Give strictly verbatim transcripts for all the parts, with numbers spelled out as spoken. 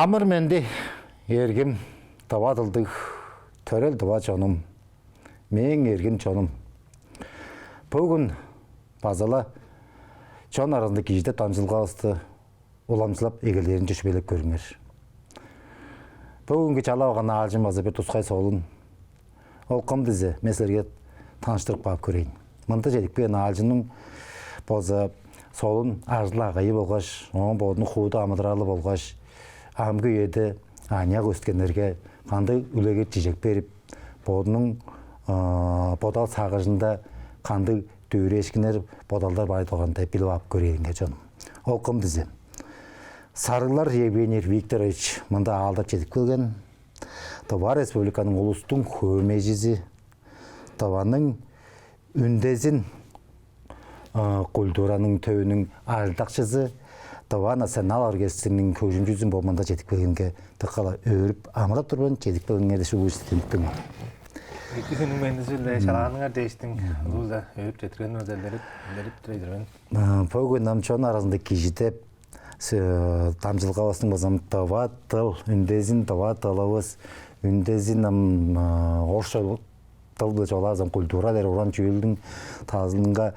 Амыр-менди, эргим тыва дылдыг, төрел тыва чонум, мээң эргим чонум. Бөгүн база-ла «Чон аразында кижи» деп дамчыдылгавысты уламчылап эгелээринче шүвелеп көрүңер. Бөгүнгү чалап алган аалчым база бир тускай солун. Ол кым дизе, мен силерге таныштырып каап көрейн. Мында чедип келген аалчының болза солун ажыл-агыйы болгаш, ооң бодунуң хууда амыдыралы болгаш, амгы үеде аныяк өскеннерге кандыг үлегер-чижек берип, бодунуң бодал-сагыжында кандыг дүвүрээшкиннер, бодалдар бар турган деп билип ап көрээлиңер, чонум. Ол кым дизе, Сарыглар Евгений Викторович мында аалдап чедип келген, Тыва Республиканың улустуң хөөмейжизи, Тываның үндезин культураның төвүнүң ажылдакчызы, Тыва национал оркестрниң хөгжүмчүзүн бо мында чедип келгенге дыка-ла өөрүп, амырап тур мен. Чедип келгениңер дээш улуу-биле четтирип тур мен. Эки хүннүң мендизи-биле чалааныңар дээштиң улуу-биле өөрүп четтиргеним, илередип, илередип тур мен. Бөгүн ам «Чон аразында кижи» деп дамчыдылгавыстың база ам тыва дыл, үндезин тыва дылывыс, үндезин ам орус дыл-биле чугаалаар болза, культура дээр уран чүүлдүң талазынга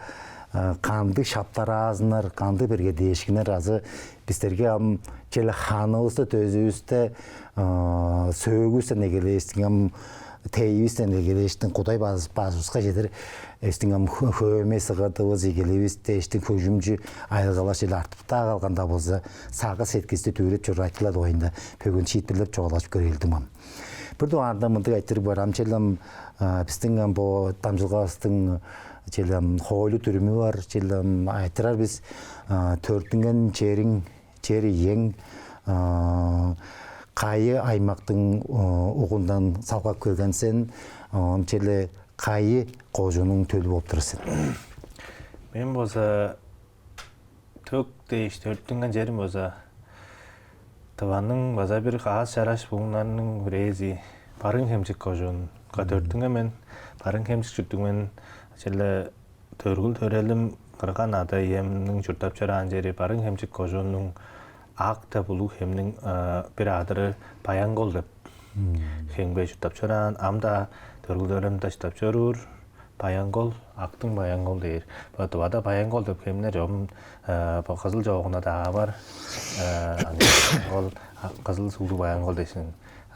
кандыг шаптараазыннар, кандыг бергедээшкиннер азы бистерге ам черле ханывыста, дөзүвүсте, сөөгүвүстен эгелээштиң, ам тейивистен эгелээштиң, кудай бажывыска чедир эстиң ам хөөмей сыгыртывыс, эгелевис дээштиң хөгжүмчү айылгалаш черле артып-даа калган-даа болза, сагыш-сеткилдивис дүвүреп чоруур айтырыглар дугайында бөгүн шиитпирлеп чугаалажып көрээлдим ам. Бир дугаарында мындыг айтырыг бар. Ам черле ам бистиң ам бо дамчыдылгавыстың черле ам хоойлу-дүрүмү бар. Черле ам айтырар бис: төрүттүнген чериң, чер-иең кайы аймактың угундан салгап келген сен, ам черле кайы кожууннуң төлү болуп турар сен? Мен болза төк дээш төрүттүнген черим болза Тываның база бир каас-чараш бууңнарының бирээзи, Барыын-Хемчик кожуунга төрүттүнген мен. Барыын-Хемчик чурттуг мен. Черле төргүл-төрелим, кырган ада-иемниң чурттап чораан чери Барыын-Хемчик кожууннуң Ак деп улуг хемниң бир адыры Баян-Кол деп хемге чурттап чораан. Ам-даа төргүл-төрелим-даа чурттап чоруур. Баян-Кол, Актың Баян-Кол дээр. Бо Тывада Баян-Кол деп хемнер чогум бо Кызыл чоогунда-даа бар. Ам ол Кызыл суглуг Баян-Кол дээш.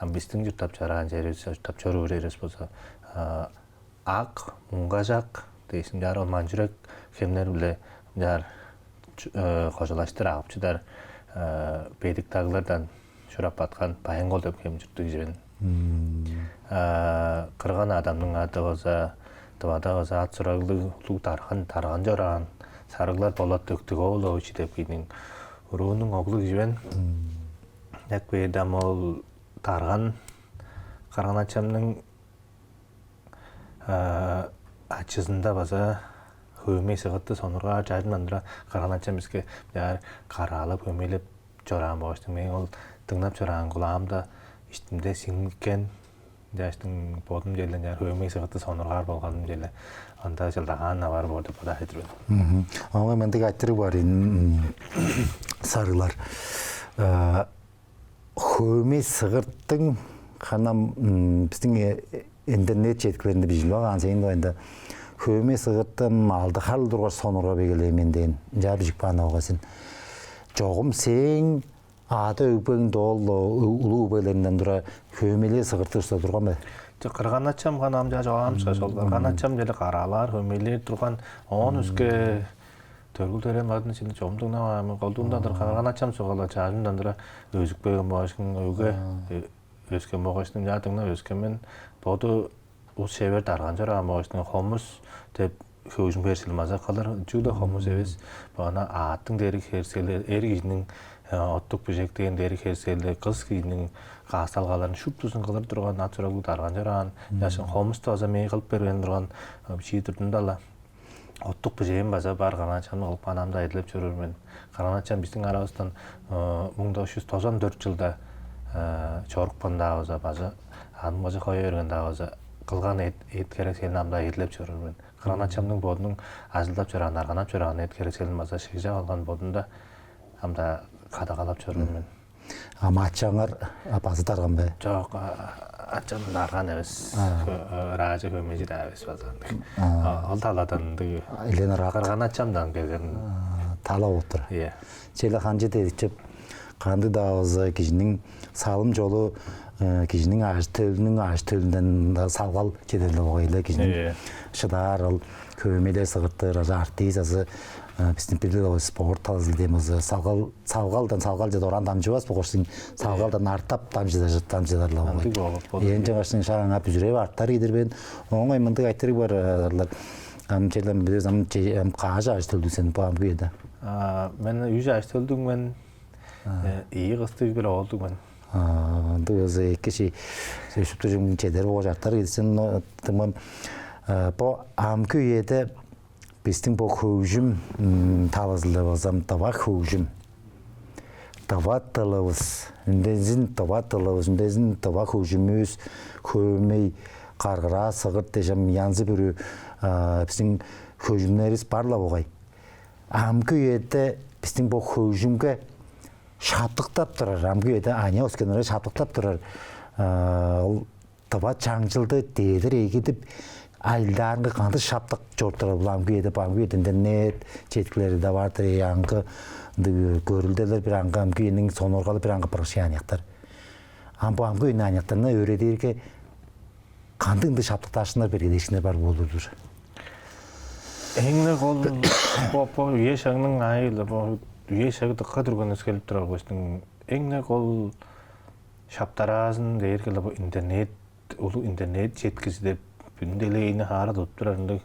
Ам бистиң чурттап чораан черивис, чурттап чоруур черивис болза Ак, Муңгаш-Ак дээш, ынчаар ол Манчүрек хемнер-биле ынчаар кожалаштыр агып чыдар бедик даглардан шурап баткан Баян-Кол деп хем чурттуг чүве мен. Кырган-адамның ады болза, Тывада болза ат-сураглыг улуг дарган, дарган чораан Сарыглар Болат Өктүг-оолович деп кижиниң уруунуң оглу чүве мен. Ынчап кээрде ам ол дарган кырган-ачамның ачызында база хөөмей сыгыртты сонуургаар чажымдан тура кырган-ачам биске мынчаар караалап, хөөмейлеп чораан болгаштың, мээң ол дыңнап чораан кулаамда, иштимде сиңген, ынчааштың бодум черле ынчаар хөөмей сыгыртты сонуургаар болганым черле ында чылдагаан-на бар боор деп бодаар-дыр мен. Оон мындыг айтырыг бар ийин, Сарыглар. Хөөмей сыгырттың, ханам, бистиң интернет четкилеринде бижип алган сээң дугайында, хөөмей сыгыртты алды харлыг тургаш сонуургап эгелээн мен дээн, ынчаар бижип каан болгай сен. Чогум сээң ада-өгбең, доолу улуг өгбелериңден тура хөөмейлээр сыгыртты устап турган бе? Чок, кырган-ачам ханам чаа чогаам чыгаш, ол кырган-ачам черле караалаар, хөөмейлээр турган. Оон өске төргүл-төрем адын силер чогум дыңнаваан мен. Колдуундан тура кырган-ачам сугала чажымдан тура өзүп келген болгаштың, өйге өскен болгаштың, чаа дыңнап өскен мен. Боду ус-шевер дарган чораан болгаштың, хомус деп хөгжүм херекселин база кылыр, чүгле хомус эвес. Бо ана аъттың дериг-херекселдери, эр кижиниң оттук-бижектиң дериг-херекселдери, кыс кижиниң каасталгаларын шуптузун кылыр турган, ат-сураглыг дарган чораан. Чаштың хомусту база меңээ кылып берген турган, бичии турдумда-ла. Оттук-бижээм база бар, кырган-ачамны кылып каан, ам-даа эдилеп чоруур мен. Кырган-ачам бистиң аравыстан муң тос чүс тозан дөрт чылда чорупкан-даа болза, база аъдын база хое берген-даа болза, кылган эт, эт-херекселин ам-даа эдилеп чоруур мен. Кырган-ачамның бодунуң ажылдап чораан, арганнап чораан эт-херекселин база шыгжап алган бодумда ам-даа кадагалап чоруур мен. Ам ачаңар база дарган бе? Чок, ачам дарган эвес. Ыраажы хөөмейжи-даа эвес база ындыг. Ол таладан ындыг элээн ырак. Кырган ачамдан келген. Тала болуп тур. Ийе. Чейле ханчы дедичип, кандыг-даа болза кижиниң салым чолу, кижиниң ажы-төлүнүң ажы-төлүнден салгал чедерлиг болгай эле кижиниң. Ийе. Шыдаар ол хөөмейлер сыгыртыр, ажа артист азы бистиң билдиг спорт талазы дем болза салгал салгалдан салгалче дораан дамчывас болгаш сиң салгалдан артап дамчыдар дамчыдарлар болгай. Ындыг болуп болур. Ээн чаңгашның шагаңа бүзүреп артар ийдир мен. Оңой мындыг айтырыг бар арлар. Ам челем билир ам каажы ажы төлдүг сен бу ам күйеде. Мен үш ажы төлдүг мен. Ийи кыстыг бир оолдуг мен. Ындыг болза эки ши сөшүптү чедер болгаш артар ийдир сен. Тымам бу ам күйеде бистиң бо хөгжүм талазында болзам, тыва хөгжүм, тыва дылывыс, үндезин тыва дылывыс, үндезин тыва хөгжүмүвүс, хөөмей, каргыраа, сыгырт дежем янзы бүрү бистиң хөгжүмнеривис бар-ла болгай. Амгы үеде бистиң бо хөгжүмге шаптыктап турар, амгы үеде аныяк өскеннерге шаптыктап турар ол тыва чаңчылды дедир эгидип, айылдаарынга кандыг шаптык чоруптурар бул амгы үеде, амгы үеде интернет четкилери-даа бар-дыр, аңгы ындыг көрүлделер бир аңгы амгы үениң сонуургалы бир аңгы быргышый аныяктар. Ам бу амгы үениң аныяктарына өөредирге кандыг ындыг шаптыктаашкыннар, бергедээшкиннер бар болур-дур? Эң-не кол бо бо үе шагның айы-ла бо үе шагы дыкка дүрген өскелип турар болзун. Эң-не кол шаптараазын дээрге-ле бо интернет, улуг интернет четкизи деп бүдүн делегейни хаара тудуп турар ындыг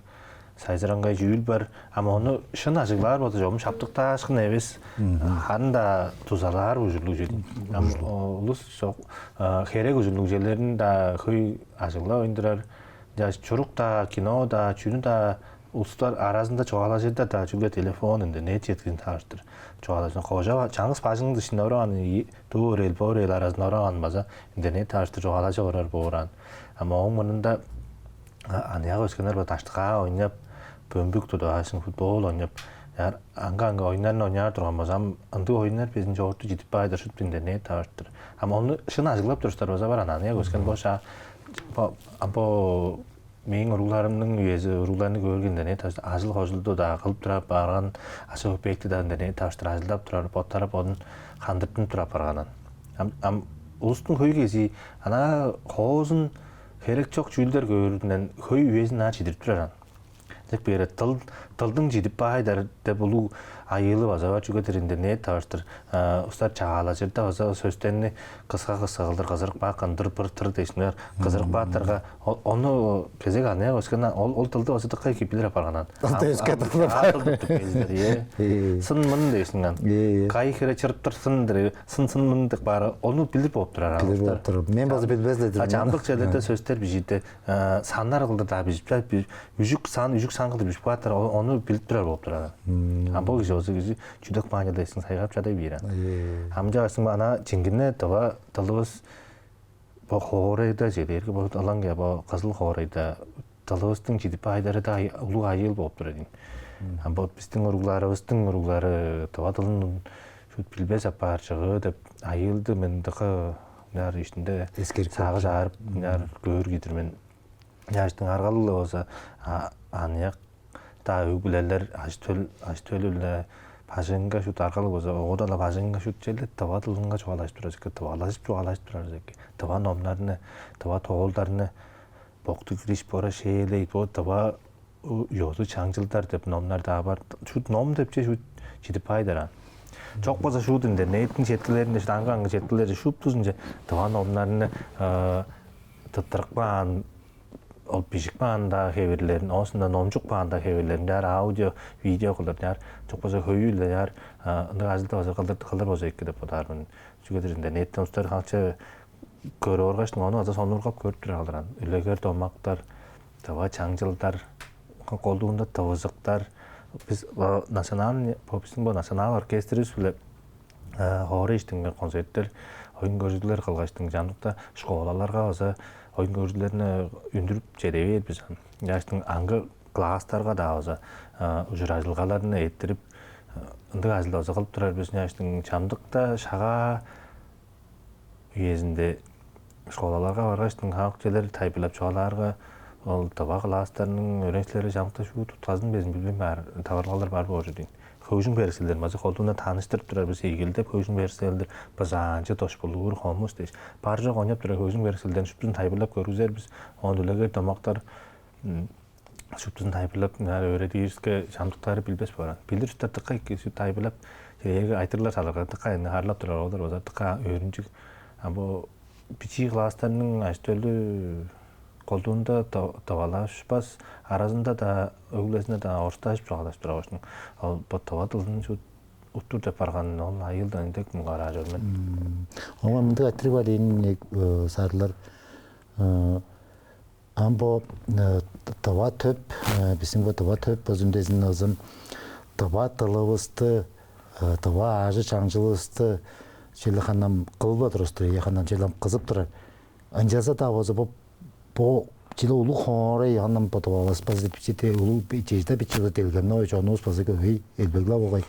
сайзыраңгай чүүл бар. Ам ону шын ажыглаар болза чогум шаптыктаашкын эвес, харын-даа дузалаар ужурлуг чүве. Ам улус чок херек ужурлуг чүвелерин-даа хөй ажыглап ойндурар. Чурук-даа, кино-даа, чүнү-даа улустар аразында чугаалажырда-даа чүгле телефон, интернет четкизин таарыштыр чугаалажыр. Кожа чаңгыс бажыңның дышында ораган, дуу өрел, бо өрел аразында ораган база интернет таарыштыр чугаалажып орар боор аан. Ам ооң мурнунда аныяк өскеннер бо даштыкаа ойнап, бөмбүк тудуп, аажын футбол ойнап, аңгы-аңгы оюннарны ойнаар турган болза, ам ындыг оюннар безин чоорту чидип баай-дыр, шупту интернет таарыштыр. Ам ону шын ажыглап турар улустар база бар аан, аныяк өскен бо шаа. Бо ам бо мээң уругларымның үези, уругларны көөрге интернет таарыштыр, ажыл-хожулду-даа кылып турар, барган, ашы-көпеекти-даа интернет таарыштыр ажылдап турар, боттары бодун хандыртынып турар апарган аан. Ам ам улустуң хөй кезии анаа хоозун херек чок чүүлдер көөрүнден хөй үезин аар чидирип турар аан. Дег бээрге дыл, дылдың чидип баай-дыр деп улуг айыылы база бар, чүге дээрге интернет таарыштыр улустар чагаалажырда база сөстерни кыска-кыска кылдыр кызырып каапкан, дыр-быр-тыр дээшиңер, кызырып каапканнарга, ону кезек аныяк өскен ол ол дылды база дыка эки билир апарган аан. Ол дээшке дылды бар. Дыл туттуп келдилер, ийе. Сын-мын дээшиң аан. Кайы хире чырыптыр сын-дыр, сын-сын-мын деп баары ону билир болуп турар. Билир болуп турар. Мен база билбес эле. Чамдык черлерде сөстер бижиирде саннар кылдыр-даа бижип, үжүк сан, үжүк сан кылдыр бижип каапканнар, ону билип турар болуп турар. А бо кижи болза кижи чүдек маанча дээшиң сайгарып чадай бээр аан. Ам чагаштың ана чиңгине тыва дылывыс бо хоорайда чедээрге бо ылаңгыя бо кызыл хоорайда дылывыстың чидип баай-дары-даа улуг айыыл болуп турар ийин. Ам бо бистиң уругларывыстың уруглары тыва дылын шуут билбес апаар чыгыы деп айыылды мен дыка мынаар иштимде эскерип сагыш аарып мынаар көөр кижи-дир мен. Ыяштың аргалыг-ла болза аныяк-даа өг-бүлелер ажы-төл ажы-төлү-биле бажыңынга шуут аргалыг болза, оода-ла бажыңынга шуут черле тыва дылынга чугаалажып турар эки, тывалажып чугаалажып турар эки. Тыва номнарны, тыва тоолдарны, боктуг кириш бора шээлей бо тыва ёзу чаңчылдар деп номнар-даа бар. Шуут ном депче шуут чидип баай-дыр аан. Чок болза шуут интернеттиң четкилеринде, шуут аңгы-аңгы четкилерде шуптузунче тыва номнарны тыттырып каан, ол бижип каан-даа хевирлерин, оозунда номчуп каан-даа хевирлерин чаар аудио, видео кылдыр чаар, чок болза хөйү-ле чаар ындыг ажылды база кылдыр кылдыр болза эки деп бодаар мен. Чүге дээрге интернеттен улустар хаңчы көрүп оргаш, ону база сонуургап көрүп тур алыр аан. Үлегер домактар, тыва чаңчылдар, колдуунда тывызыктар. Бис национальный бо биздин бо национал оркестривис биле хоорай иштинге концерттер, оюн көргүзүүлер кылгаштың, чамдыкта школаларга база оюн көргүзүүлерни үндүрүп чеде бээр бис. Чааштың аңгы класстарга-даа база ужуражылгаларны эрттирип, ындыг ажылды база кылып турар бис. Чааштың чамдыкта шагаа үезинде школаларга баргаштың хамык чүвелер тайылбырлап чугаалаарга, ол тыва класстарның өөреникчилери чамдыкта шуут утказын безин билбейн баар таварылгалар бар боор чүве ийин. Хөгжүм херекселдерин база колдуунда таныштырып турар бис, ийгилдеп хөгжүм херекселдер, бызаанчы, дошпулуур, хомус дээш, бар-чок ойнап турар хөгжүм херекселдерин шуптузун тайылбырлап көргүзер бис. Оон үлегер домактар, шуптузун тайылбырлап, мынаар өөредиириске чамдыктары билбес боор аан. Билир улустар дыка эки шуут тайылбырлап, чээрге айтырыглар салырга дыка эни харыылап турар, олар база дыка өөрүнчүг. А бо бичии класстарның ажы-төлү колдуунда тывалашпас, аразында-даа, өг-бүлезинде-даа орустажып чугаалажып турар болзун. Ол бо тыва дылын шуут уттур деп барган, ол айыылдан эндек муңгараар чор мен. Оон мындыг айтырыг бар ийин, Сарылар. Ам бо тыва төп, бистиң бо тыва төп бо үндезин ызын тыва дылывысты, тыва аажы-чаңчылывысты чүле ханам кылып турустур, е ханам чүле кызып турар. Ынчалза-даа болза бо бо чүле улуг хоорай ханам бо тывавыс база бичиде улуг чежда бичиде делгемне ой чонувус база көбей элбеглеп огай.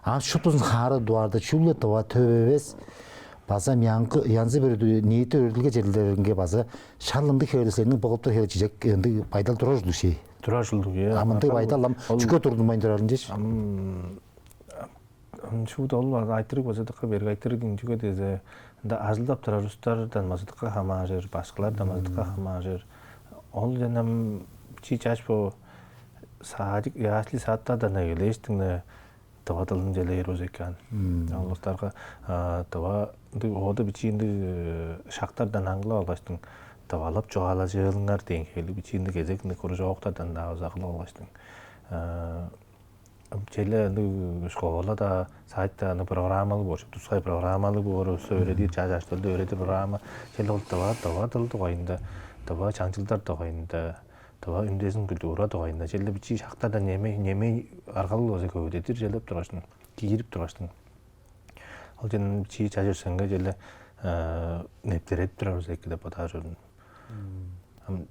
А шуптузун хаара дугаарда чүгле тыва төп эвес, база мянкы янзы бир ниити өрүлге черлеринге база шал ындыг хевелеслерниң быгылыптар хевел чижек ындыг байдал турар ужурлуг шей. Турар ужурлуг, э. А мындыг байдал ам чүге турдунмайн турарын чеш? Ам шуут ол айтырыг база дыка берге айтырыг дийин, чүге дизе ында ажылдап турар улустардан база дыка хамааржыр, башкылардан база дыка хамааржыр. Ол жанам чи чаш бо садик, ясли, садтардан эгелээштиң-не тыва дылын чүлээр болза экен. Ол улустарга тыва ындыг оода бичии ындыг шактардан аңгылап алгаштың, тывалап чугаалажыылыңар дээн хевирлиг бичии ындыг кезек ындыг кружоктардан-даа узагылып алгаштың. Чүле ындыг школада, садикте ындыг программалыг боор, тускай программалыг боор, өсө өөредир, чаш ажы-төлдү өөредир программа. Чүле ол тыва, тыва дыл дугайында, тыва чаңчылдар дугайында, тыва үндезин культура дугайында чүле бичии шактардан немей, немей аргалыг болза көвүдедир чүлеп тургаштың, киирип тургаштың. Ол чүнү бичии чаш өрсеңге чүле нептередип турар болза эки деп бодаар чордум. Ам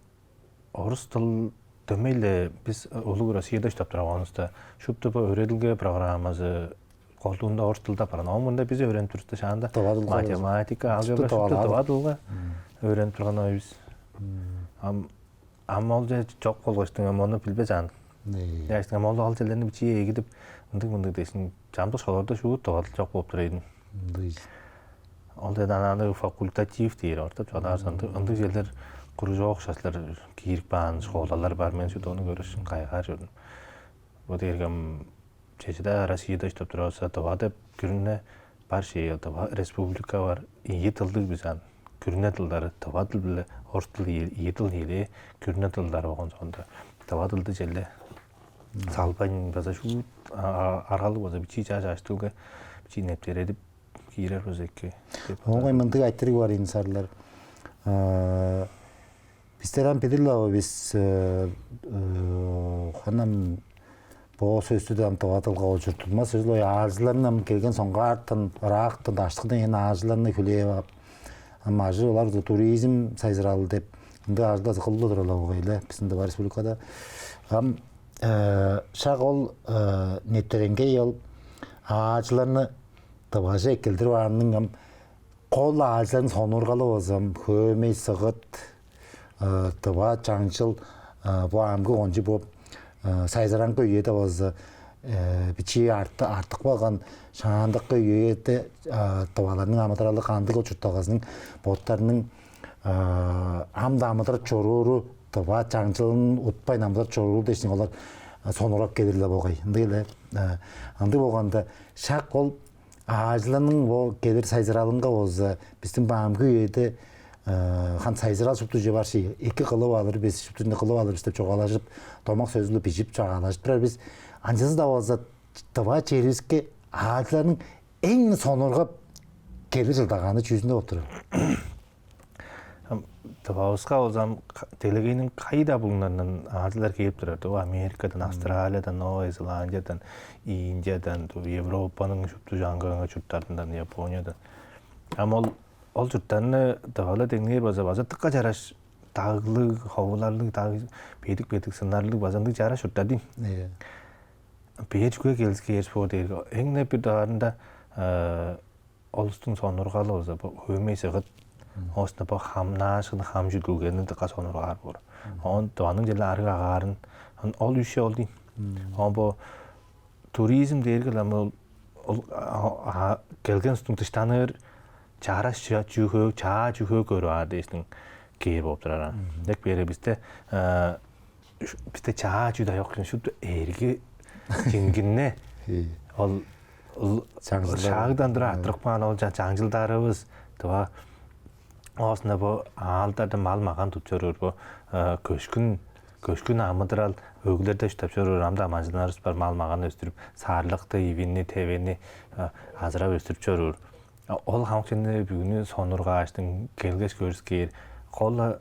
орус дыл дөмей-ле бис улуг Россияда чурттап турар болганывыста, шупту бо өөредилге программазы колдуунда орус дылда апарган. Оон мында бис өөренип турувуста шаанда математика, алгебра шупту тыва дылга өөренип турган бис. Ам ам ол же чок болгаштың, ам ону билбес аан. Яштың ам ол ал черлерни бичии эгидип, ындыг-мындыг дээшин, чамдык школаларда шуут тыва дыл чок болуп турар ийин. Ол дээди анааны факультатив дээр, ортап чадаарсан. Ындыг черлер кружок шашлар киирип каан школалар бар. Мен шуут ону көрүшүн кайгаар чордум. Бо дээрге ам чеже-даа Россияда чурттап турарывыста, тыва деп күрүне бар шея, тыва республика бар, ийи дылдыг бис аан. Күрүне дылдары тыва дыл биле орус дыл ийи, ийи дыл ийилээ күрүне дылдары болгон соонда, тыва дылды черле салбайн база шуут аргалыг болза бичии чаш ажы-төлге бичии нептередип киирер болза эки. Оңой мындыг айтырыг бар, инсарлар. Бистер ам билир-ле бис, ханам бо сөстү ам тыва дылга ол чурттунмас сөзүл ой аалчыларын ам келген соңгаартан, ыраактан, даштыкта ээн аалчыларны хүлээп ап, ам ажы олар туризм сайзыралы деп ындыг ажылдазы кылып турар-ла болгай-ле биздин Тыва Республикада. Ам шак ол нептереңгей ол аалчыларны тываже эккелдирип ааның ам кол аалчыларның сонуургалы болза ам хөөмей, сыгыт, тыва чаңчыл, бо амгы кончу бо сайзыраңгы үеде болза бичии арты артык болган шаандакы үеде тываларның амыдыралы кандыг ол чуртталгазының боттарының ам-даа амыдырап чорууру, тыва чаңчылын утпайн амыдырап чорууру дээшниң олар сонурап келир-ле болгай. Ындыг эле ындыг болганда шак ол аажыларның бо келир сайзыралынга болза биздин баамгы үеде хан сайзырал шупту же бар ши эки кылып алыр бис, шупту кылып алыр бис деп чугаалажып, домак сөзүлү бижип чугаалажып турар бис. Ынчызы-даа болза тыва черибиске аажыларның эң сонургап келир жылдагааны чүүзүнде болуп турар. Тывавыска болзам делегейниң кайда булуңнарынан аажылар кээп турар. Доо Америкадан, Австралиядан, Новая Зеландиядан, Индиядан, Европаның шупту жаңгыыңа чурттарындан, Япониядан. Ам ол ол чурттарны дывала деңнээр база база тыкка чараш даглыг, ховуларлыг, даг бедик бедик сыннарлыг база ындыг чараш чурттар дейм. Бээр чүге келиски кээш боор дээрге эң-не бир даарында Ол улустуң сонургалы болза бо хөөмей-сыгыт, оон-на бо хамнаашкын, хам чүдүлгени дыка сонургаар боор. Оон Тываның черле арыг агаарын, оон ол үш ол дейн. Оон бо туризм дээрге-ле ам ол, ол а, а, келген улустуң дыштаныр чараш чү- чүве, чаа чүве көрүп аар дээштиң кээр болуп турар. Дег бээрге бисте, э, ш- бисте чаа чүү-даа чок, шупту эрги чиңгине. Ол, ол Чаңчылдар. Шаагдан тура арттырып каан ол ча- чаңчылдарывыс, тыва оозунда бо аалдарда мал-маган тудуп чоруур, бо, э, көшкүн көшкүн амыдырал өглерде чурттап чоруур, ам-даа малчыннарывыс бар, мал-маган өстүрүп, сарлыкты, ивини, тевени, э, азырап өстүрүп чоруур. Ол хамык чүвени бүгүнү сонургааштың келгеш көрүскээр, кол-ла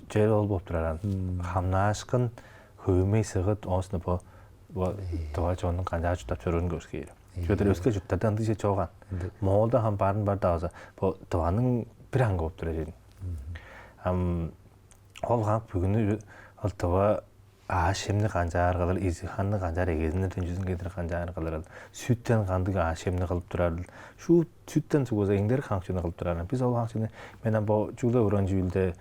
чер ол болуп турар. Хамнаашкын, хөөмей-сыгыт, оозунда бо, бо тыва чоннуң канчаар чурттап чоруурун көрүскээр. Чүге дээрге өске чурттарда ындыг чер чок аан. Моолда хам барын бар-даа болза, бо Тываның бир аңгы болуп турар чүве. Ам ол хамык бүгүнү ол тыва аъш-чемни канчаар кылыр, изиг-ханны канчаар, эгезинден төнчүзүн кедир канчаар кылырыл, сүттен кандыг аъш-чемни кылып турарыл, шуут сүттен суг болза эңдерик хамык чүвени кылып турарыл. Бис ол хамык чүвени, мен ам бо чүгле уран чүүлде,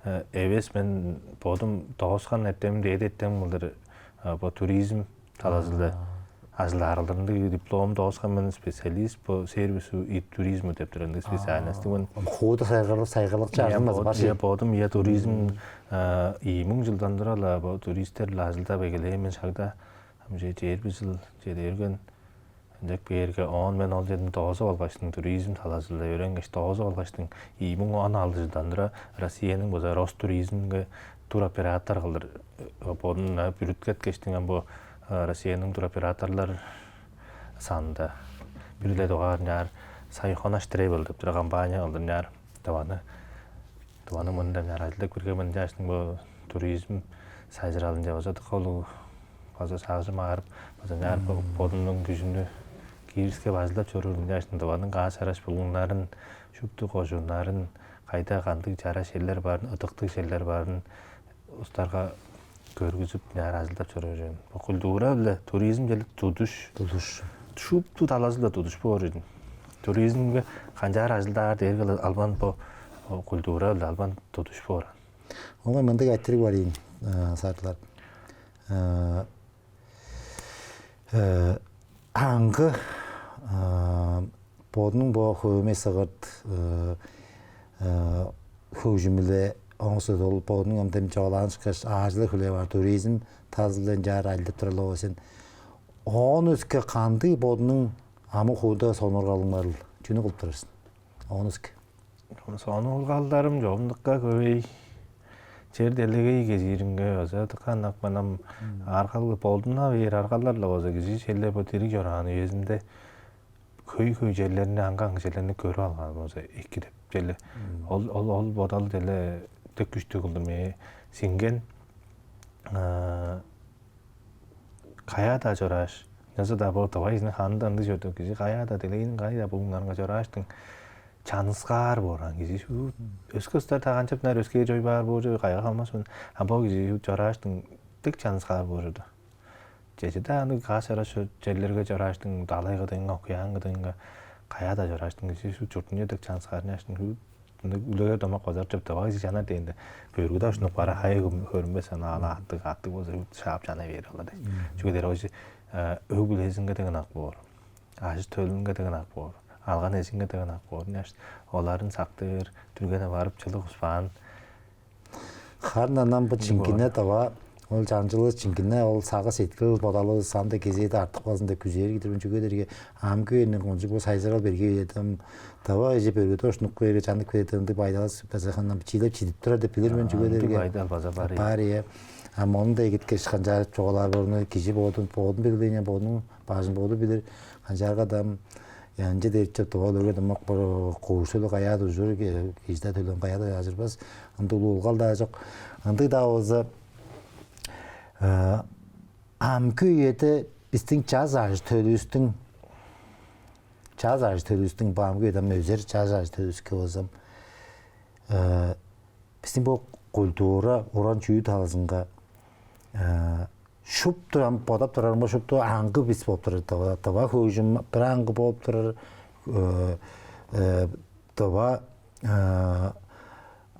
э, эвес, мен бодум дооскан эртемим, дээди эртемим кылдыр, э, бо туризм талазы-биле ажылдаар кылдыр ындыг диплом дооскан мен, специалист по сервису и туризму деп турар ындыг специальность мен. Хууда сайгарлык, сайгарлыкчы ажылым база бар. Бодум, ийе, туризм, ийи муң чылдан тура-ла бо туристтер-биле ажылдап эгелээн мен шагда, ам чеди чыл чеде берген. Ынчап кээрге, оон мен ол черден доозуп алгаштың, туризм талазы-биле өөренгеш, доозуп алгаштың, ийи муң он алды чылдан тура Россияның база Ростуризмге туроператор кылдыр, э, бодун, э, бүрүткеткештиң, ам бо, э, Россияның туроператорлар санында бир-ле дугаар ынчаар Сайхонаш Тревел деп турар компания кылдыр ынчаар Тываны, Тываның мурнунда ынчаар ажылдап кирген мен. Ынчааштың бо туризм сайзыралынче база дыка улуг база сагыжым аарып, база ынчаар бо-, бодумнуң күжүмнү киириске базылдап чоруур. Ынчааштың Тываның каас-чараш булуңнарын, шупту кожууннарын, кайда кандыг чараш черлер баарын, ыдыктыг черлер баарын улустарга көргүзүп, ынчаар ажылдап чоруур мен. Бо культура-биле туризм черле тудуш. Тудуш. Шупту талазы-биле тудуш боор ийин. Туризмге канчаар ажылдаар дээрге албан бо, бо культура-биле албан тудуш боор. Оңой мындыг айтырыг бар ийин, э, Сарыглар. Э, э, аңгы, э, бодунуң бо хөөмей-сыгыт, э, э, хөгжүм-биле, оңус ол бодунуң ам дем чугаалаан ышкаш аажылыг хүлээп аар туризм талазы-биле ынчаар ажылдап турар-ла боор сен. Оон өске кандыг бодунуң амы-хууда сонуургалың барыл? Чүнү кылып турар сен? Оон өске. Сонуургалдарым чогумдукка көвей. Чер-делегей кезииринге база дыка ынак мен ам. Аргал болдуна бээр аргалар-ла болза, кижи черле бо дириг чораан үезинде хөй-хөй черлерни, аңгы-аңгы черлерни көрүп алган болза эки деп черле. Ол, ол, ол бодал черле дег күштүг кылдыр мээ сиңген. Каяа-даа чорааш, ынчалза-даа бо Тывайызының ханында ындыг чорду, кижи каяа-даа, делегейниң кайы-даа булуңнарынга чорааштың, чаныксаар боор аан кижи. Шуут өске улустар-даа канчап ынаар өскээр чоруй баар боор чоп, кайгап калбас мен. А бо кижи шуут чорааштың, дег чаныксаар боор чорду. Чеже-даа ындыг каас-чараш черлерге чорааштың, далай кыдыынга, океан кыдыынга, каяа-даа чорааштың, кижи шуут чуртунче дег чаныксаар, ынчааштың шуут ындыг үлегер домак база ар чоп. Тыва кижи чанар дээнде, бөргү-даа ушунуп кара, хай көрүнмес, ана ала аттыг, аттыг болза шуут шаап чана бээр ол-ла дээш. Чүге дээрге ол, э, өг-бүлезинге дег ынак боор, ажы-төлүнге дег ынак боор, алган-эжиңге дег ынак боор. Ынчаш оларын сактыр, дүрген барып чылыг успаан. Харын анам бо чиңгине тыва, ол чаңчылывыс чиңгине, ол сагыш-сеткил, бодалывыс ам-даа кезээде артып калзын деп күзээр кижи-дир мен. Чүге дээрге амгы үениң кончуг бо сайзырал берге үеде ам тыва кижи бөргү-даа ушунуп кээрге, чанып кээрге, ындыг байдалывыс база ханам чиилеп чидип турар деп билир мен. Чүге дээрге байдал база бар, бар, ийе. Ам ону-даа эгиткеш, канчаар чугаалаар боорун, кижи бодун, бодун билбейн, бодунуң бажын боду билир. Канчаарга-даа ам ынча дээр чоп, тыва үлегер домак бар, куурсулу каяа-даа ужур, кижи-даа төлен каяа-даа ажырбас. Ындыг улуг улгал-даа чок. Ындыг-даа болза, э, амгы үеде бистиң чаш ажы-төлүвүстүң, чаш ажы-төлүвүстүң, бо амгы үеде ам өзер чаш ажы-төлүвүске болза, э, бистиң бо культура, уран чүүл талазынга, э, шупту ам бодап турарымга, шупту аңгы бис болуп турар. Тыва, тыва хөгжүм бир аңгы болуп турар, э, э, Тыва, э,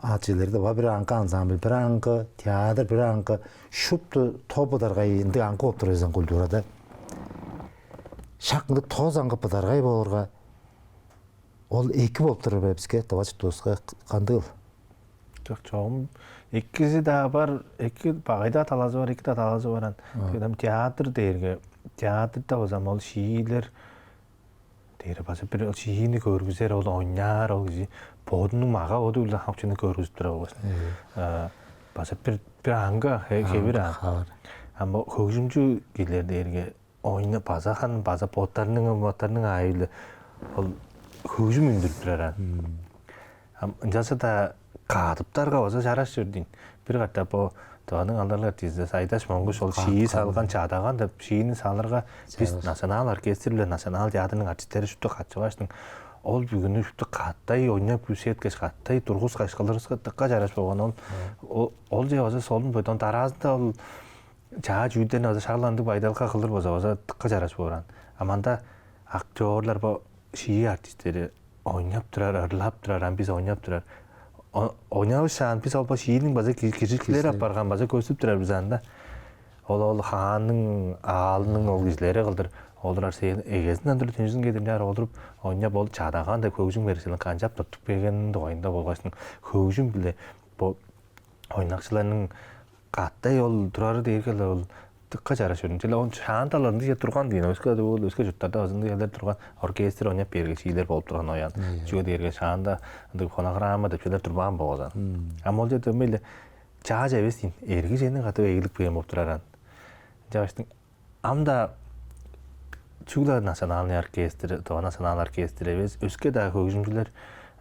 ачылар, Тыва бир аңгы ансамбль, бир аңгы театр, бир аңгы шупту топ ыдаргай ындыг аңгы болуп турар эвес культурада. Шак ындыг тос аңгы быдаргай боорга, ол эки болуп турар бе биске, Тыва чуртувуска, кандыгыл? Чок, чогум экизи-даа бар, эки багай-даа талазы бар, эки-даа талазы бар аан. Ам театр дээрге, театрда болза ам ол шиилер дээрге база бир ол шиини көргүзер, ол ойнаар, ол кижи бодунуң мага-боду-биле хамчыны көргүзүп турар болгаш. База бир бир аңгы хевир аан. Ам бо хөгжүмчү кижилер дээрге ойна база хан база боттарының боттарының аайы-биле ол хөгжүм үндүрүп турар аан. Ам ынчалза-даа кадыптарга база чараш чордуң. Бир катап бо Тываның алдарлыг артизи Айдаш Монгуш ол шии салган, «Чадаган» деп шиини салырга, бис национал оркестр биле национал театрның артисттери шупту катчыгаштың, ол бүгүнү шупту каттай ойнап күүсеткеш, каттай тургускаш кылырывыска дыка чараш болган. Ол ол же база солун бойдон дараазында ол чаа чүүлдерни база шак ындыг байдалга кылыр болза, база дыка чараш боор аан. А мында актёрлар, бо шии артисттери ойнап турар, ырлап турар, ам бис ойнап турар. Ойнавышаан, бис ол бо шииниң база киржикчилери апарган база көстүп турар бис анда. Ол ол хаанның аалының ол кижилери кылдыр олурар сен эгезинден туруп түнүзүн кедип чаар олуруп ойнап, ол чадаган деп хөгжүм херекселин канчап туттуп келгенин дугайында болгаштың, хөгжүм биле бо ойнакчыларның каттай ол турары дээрге-ле ол дыка чараш чордуң. Чүгле оон шаандалар ындыг чер турган дийин. Өске ол өске чурттарда база ындыг черлер турган, оркестр ойнап бээрге шиилер болуп турган оян. Чүге дээрге шаанда ындыг фонограмма деп черлер турбаан болгазан. Ам ол чер дөмей-ле чаажа эвес дийин. Эрги чемнен катап эгелип кээр болуп турар аан. Чагыштың ам-даа чүгле национальный оркестр, Тыва национал оркестр эвес, өске-даа хөгжүмчүлер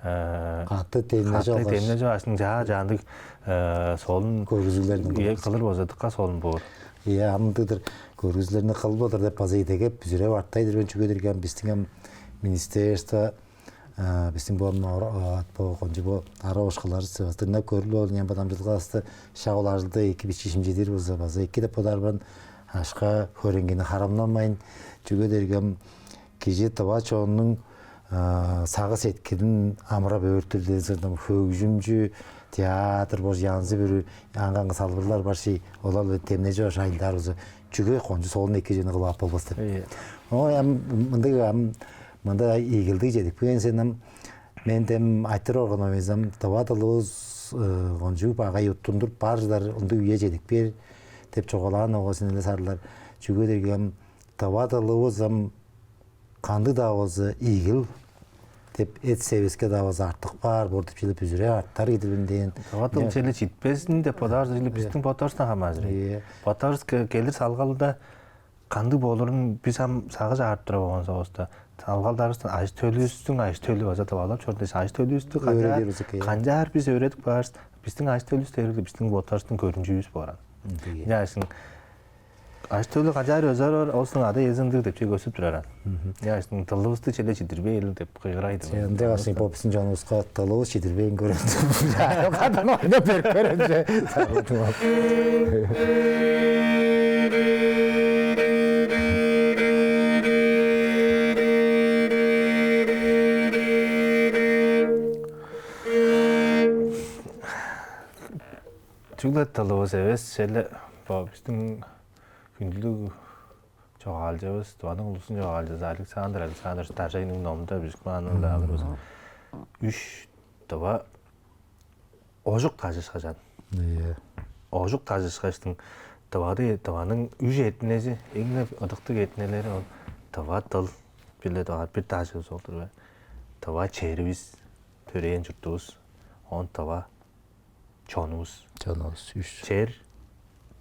каты демнежип каты алгаш, демнежип алгаштың чаа чаандык солун көргүзүүлерин кылыр болза, дыка солун боор. Ийе, ам ындыг-дыр. Көргүзүүлерни кылып алыр деп база идегеп, бүзүреп арттай-дыр мен, чүге дээрге ам бистиң ам министерство, бистиң бо кончуг бо ара-ошкуларывыс дыңнап көрүп болур, ам бо дамчыдылгавысты шак ол ажылды эки бичии шимчедир болза, база эки деп бодаар мен. Акша-хөреңгини харамнанмайн, чүге дээрге ам кижи, тыва чоннуң сагыш-сеткилин амырап өөртүр дээн сырдың хөгжүмчү, театр, бо янзы-бүрү аңгы-аңгы салбырлар бар ши, олар-биле демнежип ажылдаар болза, чүге кончуг солун эки чүвени кылып ап болбас деп. Ой, ам мындыг, ам мында ийгилдиг чедип келген сен, ам мен дем айтырып орган ойзам, тыва дылывыс кончуг багай уттундур бар чыдар ындыг үе чедип кээр деп чугаалаан оозун эле сарлар. Чүге дээрге ам тыва дылывыс ам кандыг-даа болза, ийгил деп эт-севиске-даа болза артык баар боор деп чүгле бүзүреп артар кидирбин дээн. Тыва дыл черле читпезин деп бодаар чүгле бистиң боттарывыстан хамааржыр. Боттарывыс келир салгалда кандыг болурун бис ам сагыш аарып тура болган соовуста, салгалдарывыстан ажы-төлүвүстүң ажы-төлү база тывалап чор дээш, ажы-төлүвүстү канчаар, канчаар бис өөредип каарывыс, бистиң ажы-төлүвүс дээрге бистиң боттарывыстың көрүнчүүвүс боор аан. Ынчаашың ажы-төлү канчаар өзүп орар, ол силерниң ада-иезиндиг деп чек өсүп турар аан. Ынчаашың дылывысты черле чидирбээли деп кыйгырайды. Ынча кашың бо биздин чонувуска дылывыс чидирбейн көрөм. Кадан ойнап берип көрөм че. Чүгле дылывыс эвес, черле бо биздин хүндүлүг чогаалчывыс, Тываның улустуң чогаалчызы Александр Александрович Даржайның номунда бижип каанын-даа алыр болза, үш тыва ожук дажышкажан. Ийе. Ожук дажышкаштың Тывады, Тываның үш эртинези, эң ыдыктыг эртинелери ол тыва дыл биле тыва бир дажывыс ол-дур бе? Тыва черивис, төрээн чуртувус, оон тыва чонувус. Чонувус үш. Чер,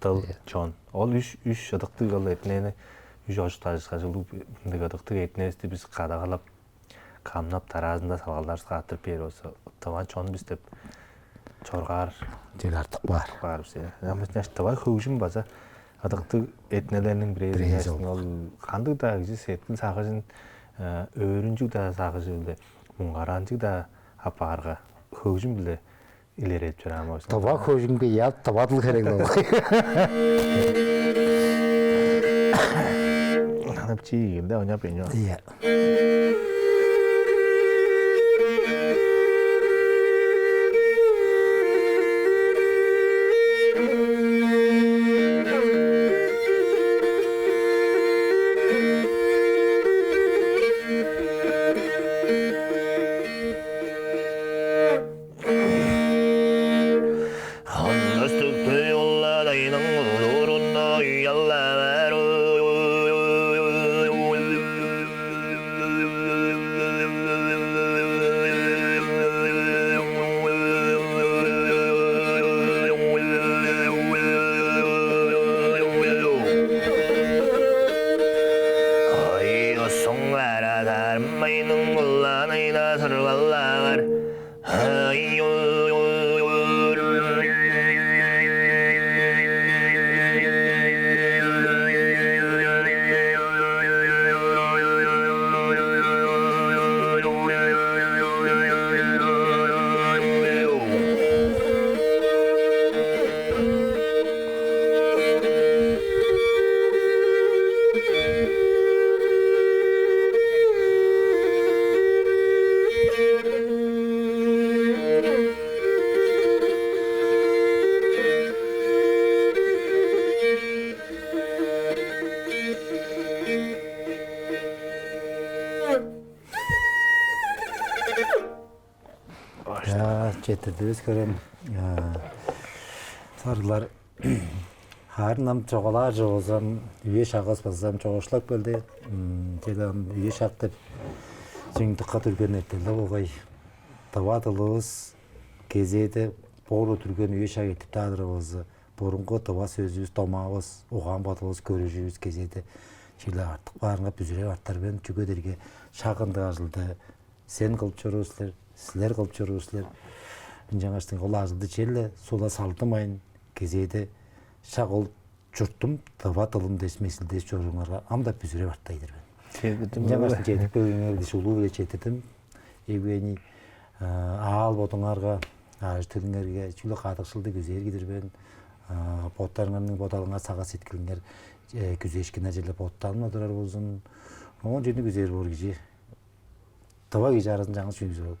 дыл, чон. Ол үш үш ыдыктыг ол эртинени, үш ожук дажышкажылыг мындыг ыдыктыг эртиневисти бис кадагалап, камнап, дараазында салгалдарывыска арттырып бээр болза, тыва чон бис деп чоргаар. Чел артык баар. Баар бис. Ам тыва хөгжүм база ыдыктыг эртинелерниң бирээзи. Бирээзи. Ол кандыг-даа кижи сеткил сагыжын, өөрүнчүг-даа сагыжы-биле, муңгаранчыг-даа апаарга, хөгжүм-биле илередип чораан болзун. Тыва хөгжүмге ял тыва дыл херек болгай. Анап чиигилде ойнап ийин. Ийе. Четтирдивис көрем. Сарыглар, харын ам чогалаар чогузам, үе шагыс базам чогушлап келди. Чеде ам үе шак деп чиң дыка түрген эртелде болгай. Тыва дылывыс кезээде боору түрген үе шак эртип таадыр болза, бурунгу тыва сөзүбүз, домаавыс, угаан-бодалывыс, көрүжүвүс кезээде чүгле артык баарынга бүзүреп артар мен. Чүге дээрге шак ындыг ажылды сен кылып чоруур силер, силер кылып чоруур силер. Ынчангаштың ол ажылды черле сула салдымайн, кезээде шак ол чуртум, тыва дылым дээш, месилдеш чорууңарга ам-даа бүзүреп арттай-дыр мен. Чедирдим. Ынчангаштың чедип келгениңер дээш улуу-биле четтирдим. Евгений, аал бодуңарга, ажы-төлүңерге чүгле кадыкшылды күзээр кижи-дир мен. Боттарыңарның бодалыңар, сагыш-сеткилиңер күзээшкиннер черле боттанып турар болзун. Оон чүнү күзээр боор кижи? Тыва кижи аразында чаңгыс чүве ол.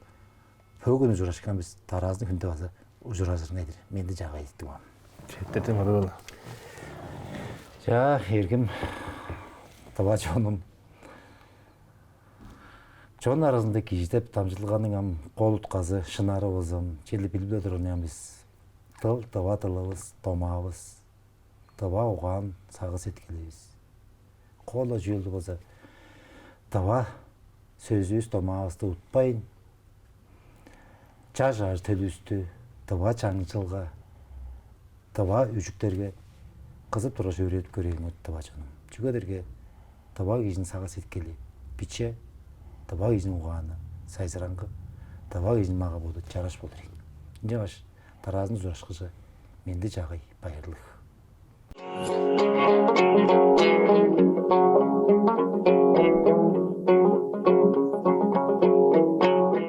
Бөгүн ужурашкан бис, дараазында хүнде база ужуражырыңар-дыр. Менди-чаагай диттим ам. Четтирдим, ыры бол. Чаа, эргим тыва чонум. Чон аразында кижи деп дамчыдылганың ам кол утказы, шынары болза, черле билип-ле турган ам бис. Дыл, тыва дылывыс, домаавыс, тыва угаан, сагыш-сеткиливис. Кол-ла чүүлдү болза, тыва сөзүвүс, домаавысты утпайн, чаш ажы-төлүвүстү тыва чаңчылга, тыва үжүктерге кызып тургаш өөредип көрээлиңер, тыва чонум. Чүге дээрге тыва кижиниң сагыш-сеткили биче, тыва кижиниң угааны сайзыраңгы, тыва кижиниң мага-боду чараш болур ийин. Ынчангаш дараазында ужурашкыже менди-чаагай, байырлыг.